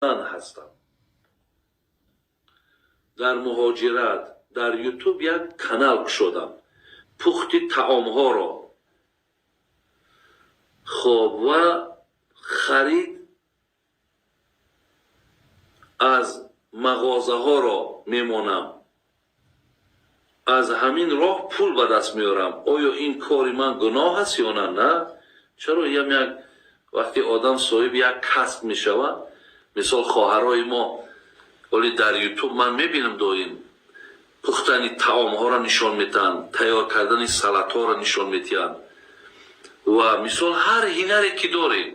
Ҳастам дар муҳоҷират. Дар Ютуб як канал кушодам, пухти таомҳоро, хоб, ва харид аз мағозаҳоро мемонам. Аз ҳамин роҳ пул ба даст меорам. Оё ин кори ман гуноҳ аст ё на? На, чаро? Ям як вақте одам соҳиби як касб мешавад, мисол, хоҳарои мо оли дар Ютуб ман мебинам, доим пухтани таомҳоро нишон метаҳанд, тайёр кардани салатҳоро нишон метиҳанд. Ва мисол, ҳар ҳунаре ки доред,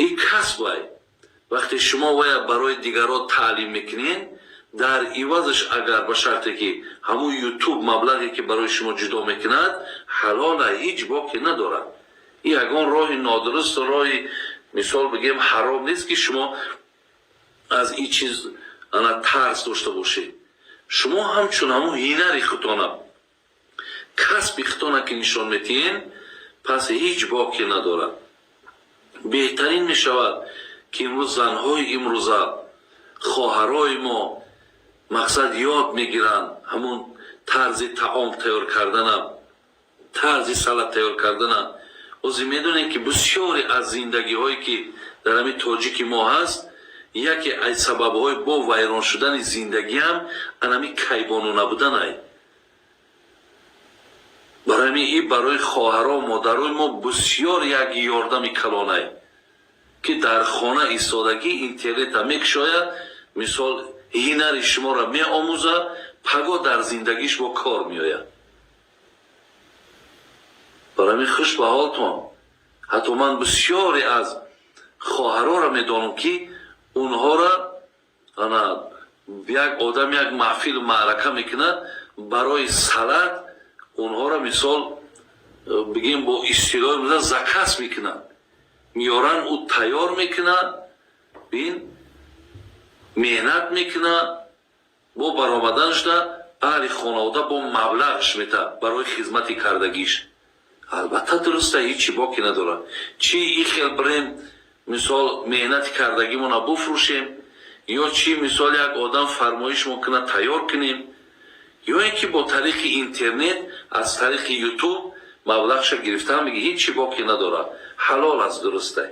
ин касбай. Вақте шумо вая барои дигарро таълим мекунед, дар ивазаш агар ба шарте ки ҳамун Ютуб маблағе ки барои шумо ҷудо мекунад, ҳалола, ҳеҷ боке надорад. Ин ягон роҳи нодуруст, роҳи, мисол бигем, ҳаром нест, ки шумо аз ин чиз ана тарс дошта бошед. Шумо ҳамчун ҳамун ҳунари худтона, касби худтона ки нишон метиҳен, пас ҳеҷ боке надорад. Беҳтарин мешавад, ки имрӯз занҳои имрӯза, хоҳарои мо, мақсад, ёд мегиранд ҳамун тарзи таом тайёр кардана, тарзи салат тайёр кардана. Ҳозир медонем, ки бисёре аз зиндагиҳое ки дар ҳамин тоҷики мо ҳаст, яке аз сабабҳои бо вайрон шудани зиндагиам анами кайбону набуданай. Барои ҳамин ин барои хоҳаро, модарои мо бисёр як ёрдами калонай, ки дар хона истодагӣ интернета мекушояд, мисол, ҳунари шуморо меомӯзад, паго дар зиндагиш бо кор меояд. Барои ҳамин хуш ба ҳолтон. Ҳатто ман бисёре аз хоҳароро медонам, ки онҳоро ана як одам як маҳфилу маърака мекунад, барои салат онҳоро, мисол бигем, бо истилоҳи заказ мекунад, меоранд, ӯ тайёр мекунад, бин, меҳнат мекунад, бо баромаданашда аҳли хонавода бо маблағш метаҳад барои хизмати кардагиш. Албатта, дуруста, ҳичи боке надорад. Чи и хел бирем, мисол, меҳнати кардагимона буфрӯшем, ё чи, мисол, як одам фармоиш мекунад, тайёр кунем, ё ин ки бо тариқи интернет, аз тариқи Ютуб маблағша гирифтан, меги, ҳичи боке надорад, ҳалол аст, дурустай.